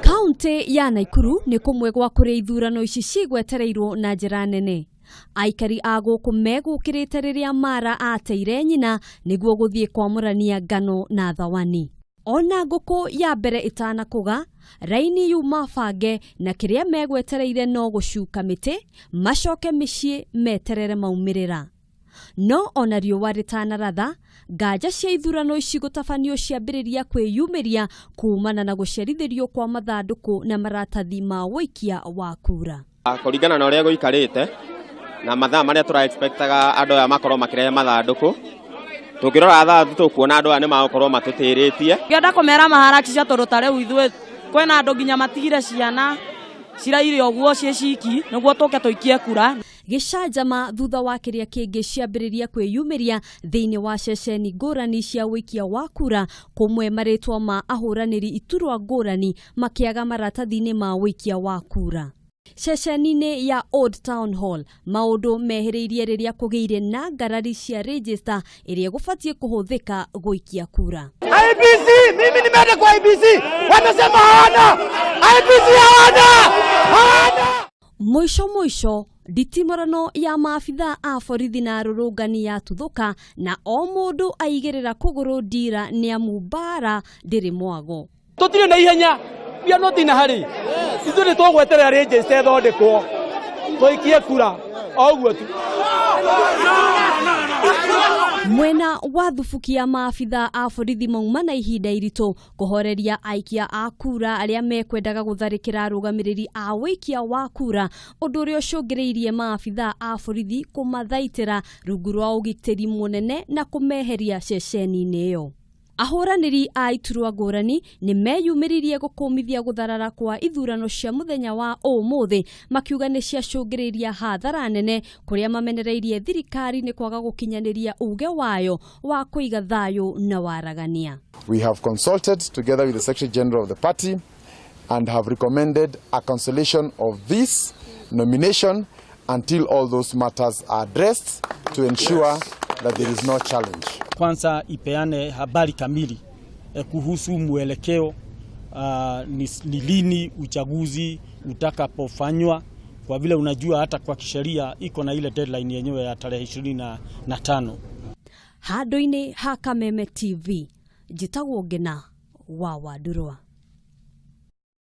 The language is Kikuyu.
Kaunti ya Naikuru nĩ kũmwe gwa kũrĩa ithurano ici cigwetereirwo na njĩra nene. Aikari a gũkũ megũkĩrĩte rĩrĩa Mara ateire nyina nĩguo gũthiĩ kwamũrania ngano na thawani. Ona ngũkũ ya mbere ĩtanakũga, raini yuma bange na kĩrĩa megwetereire no gũcuka mĩtĩ, macoke mĩciĩ meterere maumĩrĩra. No ona riũa rĩtanaratha, nganja cia ithurano ici gũtabanio ciambĩrĩria kwĩyumĩria kumana na gũcerithĩrio kwa mathandũkũ na maratathi ma ũikia wa kura. Kũringana na ũrĩa gũikarĩte na mathaa marĩa tũra expectaga andũ aya makorwo makĩrehe mathandũkũ, tũngĩrora thaa tũkuona andũ aya nĩ magũkorwo matũtĩrĩtie. Ngĩenda kũmera maharakisha tondũ ta rĩu ithuĩ kwĩna andũ nginya matigire ciana ciraire ũguo ciĩ ciki nĩguo tũke tũikie kura. Gĩcanjama thutha wa kĩrĩa kĩngĩ ciambĩrĩria kwĩyumĩria thĩinĩ wa ceceni ngũrani cia ũikia wa kura, kũmwe marĩtwa ma ahũranĩri iturwa ngũrani makĩaga maratathi-inĩ ma ũikia wa kura. Ceceni-inĩ ya Old Town Hall maũndũ mehĩrĩirie rĩrĩa kũgĩire na ngarari cia register ĩrĩa ĩgũbatiĩ kũhũthĩka gũikia kura. IEBC, mimi nimeenda kwa IEBC, wamesema hawana IEBC, hawana hawana. Mũico mũico nditimũrano ya maabitha a borithi na arũrũngani yatuthũka na o mũndũ aigĩrĩra kũgũrũ ndira nĩ amu mbara ndĩrĩ mwago. Tũtirĩ na ihenya, we are not in a hurry. Ithuĩ nĩ tũgweterera register ĩthondekwo tũikie kura o ũguo tu. Mwena wa thubukia maabitha a borithi mauma na ihinda iritũ kũhoreria aikia a kura arĩa mekwendaga gũtharĩkĩra arũgamĩrĩri a ũikia wa kura, ũndũ ũrĩa ũcũngĩrĩirie maabitha a borithi kũmathaitĩra rungu rwa ũgitĩri mũnene na kũmeheria ceceni-inĩ ĩyo. Ahũranĩri a iturwa ngũrani nĩ meyumĩririe gũkũmithia gũtharara kwa ithurano cia mũthenya wa ũmũthĩ, makiuga nĩ ciacũngĩrĩria hathara nene kũrĩa mamenereirie thirikari nĩ kwaga gũkinyanĩria uge wayo wa kũiga thayũ na waragania. We have consulted together with the Secretary General of the party and have recommended a cancellation of this nomination until all those matters are addressed to ensure that there is no challenge. Kwanza ipeane habari kamili kuhusu mwelekeo, ni lini uchaguzi utakapofanywa, kwa vile unajua hata kwa kisheria iko na ile deadline yenyewe ya tarehe 25. Handũ-inĩ ha Kameme TV, njĩtagwo Ngina wa Wandurwa.